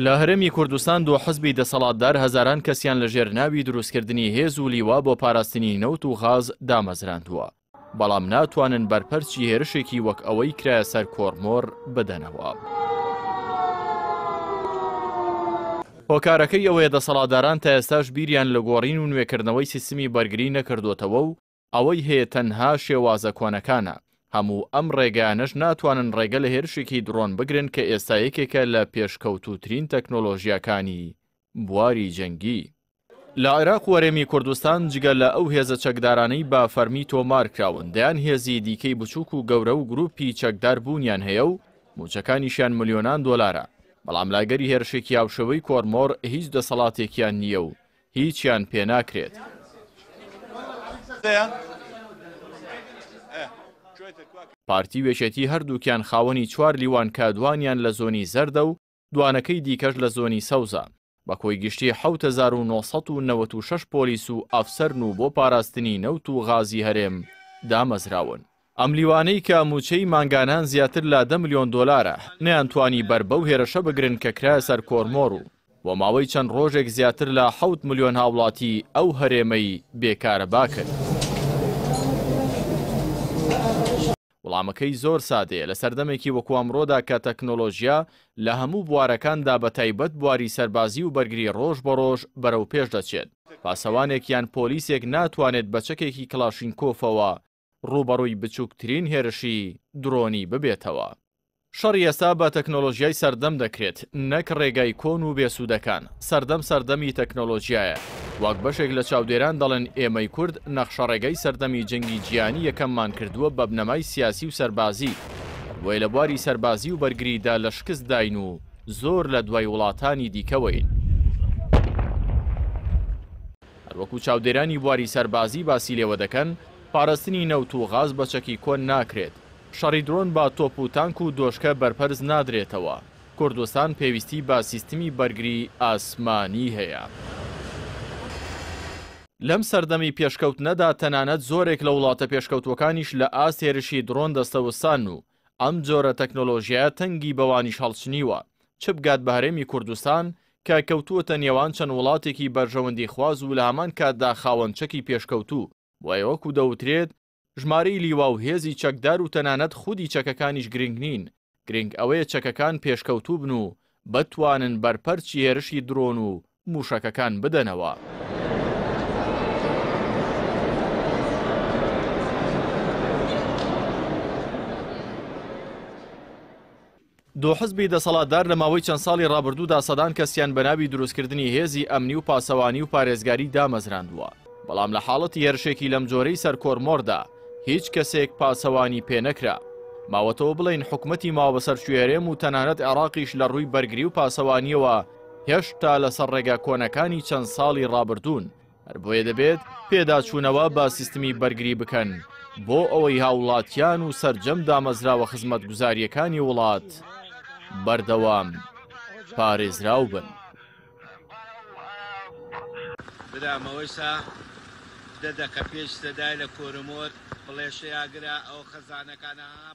لە هەرێمی کوردستان دوو حزبی دەسەڵاتدار هەزاران کەسیان لەژێر ناوی دروستکردنی هێز و لیوا بۆ پاراستنی نەوت و غاز دامەزراندووە، بەڵام ناتوانن بەرپەرچی هێرشێکی وەک ئەوەی کرایە سەر کۆرمۆر بدەنەوە. هۆکارەکەی ئەوەیە دەسەڵاتداران تا ئێستاش بیریان لە گۆڕین و نوێکردنەوەی سیستمی بەرگری نەکردۆتەوە و ئەوەی هەیە تەنها شێوازە کۆنەکانە، هەموو ئەم ڕێگایانەش ناتوانن ڕێگە لە هێرشێکی درۆن بگرن کە ئێستا یەکێکە لە پێشکەوتووترین تەکنۆلۆژیاکانی بواری جەنگی. لە عێراق و هەرێمی کوردستان جگە لە ئەو هێزە چەکدارانەی بە فەرمی تۆمارکراون، دەیان هێزی دیکەی بچووک و گەورە و گرووپی چەکدار بوونیان هەیە و مووچەکانیشیان ملیۆنان دۆلارە، بەڵام لە ئەگەری هێرشێکی هاوشێوەی کۆرمۆر هیچ دەسەڵاتێکیان نییە و هیچیان پێ ناکرێت. پارتی و یەکێتی هەردووکیان خاوەنی چوار لیوان کە دوانیان لە زۆنی زەردە و دوانەکەی دیکەش لە زۆنی سەوزە، بە کۆی گشتی 7996 پۆلیس و ئەفسەرن و بۆ پاراستنی نەوت و غازی هەرێم دامەزراون. ئەم لیوانەی کە مووچەی مانگانەیان زیاتر لە دە ملیۆن دۆلارە، نەیانتوانی بەر بەو هێرشە بگرن کە کرایە سەر کۆرمۆر و بۆ ماوەی چەند ڕۆژێک زیاتر لە حەوت ملیۆن هاوڵاتی ئەو هەرێمەی بێ کارەبا کرد. وڵامەکەی زۆر سادەیە، لە سەردەمێکی وەکو ئەمڕۆدا کە تەکنۆلۆژیا لە هەموو بوارەکاندا بە تایبەت بواری سەربازی و بەرگری ڕۆژ بە ڕۆژ بەرەو پێش دەچێت، پاسەوانێک یان پۆلیسێک ناتوانێت بە چەکێکی کڵاشینکۆفەوە ڕووبەڕووی بچووکترین هێرشی درۆنی ببێتەوە. شەڕی ئێستا بە تەکنۆلۆژیای سەردەم دەکرێت، نەک ڕێگای کۆن و بێسوودەکان. سەردەم سەردەمی تەکنۆلۆژیایە. وەک بەشێک لە چاودێران دەڵێن ئێمەی کورد نەخشەڕێگای سەردەمی جەنگی جیهانی یەکەممان کردووە بە بنەمای سیاسی و سەربازی، بۆیە لە بواری سەربازی و بەرگریدا لە شکستداین و زۆر لە دوای وڵاتانی دیکەوەین. هەروەکو چاودێرانی بواری سەربازی باسی لێوە دەکەن، پاراستنی نەوت و غاز بە چەکی کۆن ناکرێت، شەڕی درۆن بە تۆپ و تانک و دۆشکە بەرپەرچ نادرێتەوە، کوردستان پێویستی بە سیستمی بەرگری ئاسمانی هەیە. لەم سەردەمی پێشکەوتنەدا تەنانەت زۆرێک لە وڵاتە پێشکەوتووەکانیش لە ئاست هێرشی درۆن دەستەوستان و ئەم جۆرە تەکنۆلۆژیایە تەنگی بەوانیش هەڵچنیوە، چ بگات بە هەرێمی کوردستان کە کەوتووەتە نێوان چەند وڵاتێکی بەرژەوەندیخواز و لە هەمان کاتدا خاوەن چەکی پێشکەوتوو، بۆیە وەکو دەوترێت ژمارەی لیوا و هێزی چەکدار و تەنانەت خودی چەکەکانیش گرنگ نین، گرنگ ئەوەیە چەکەکان پێشکەوتوو بن و بتوانن بەرپەرچی هێرشی درۆن و مووشەکەکان بدەنەوە. دوو حزبی دەسەڵاتدار لە ماوەی چەند ساڵی ڕابردوودا سەدان کەسیان بە ناوی دروستکردنی هێزی ئەمنی و پاسەوانی و پارێزگاری دامەزراندووە، بەڵام لە حاڵەتی هێرشێکی لەم جۆرەی سەر کۆرمۆردا هیچ کەسێک پاسەوانی پێ نەکرا. ماوەتەوە بڵێین حکومەتی ماوەبەسەرچووی هەرێم و تەنانەت عێراقیش لە ڕووی بەرگری و پاسەوانییەوە هێشتا لەسەر ڕێگا کۆنەکانی چەند ساڵی ڕابردوون، هەر بۆیە دەبێت پێداچوونەوە بە سیستمی بەرگری بکەن بۆ ئەوەی هاوڵاتیان و سەرجەم دامەزراوە خزمەتگوزارییەکانی وڵات بەردەوام پارێزراو بن. برام ئەوەیسا دە دەقە پێش سەدای لە کۆرمۆر بڵێشەیا گرا ئەو خەزانەکانە ها.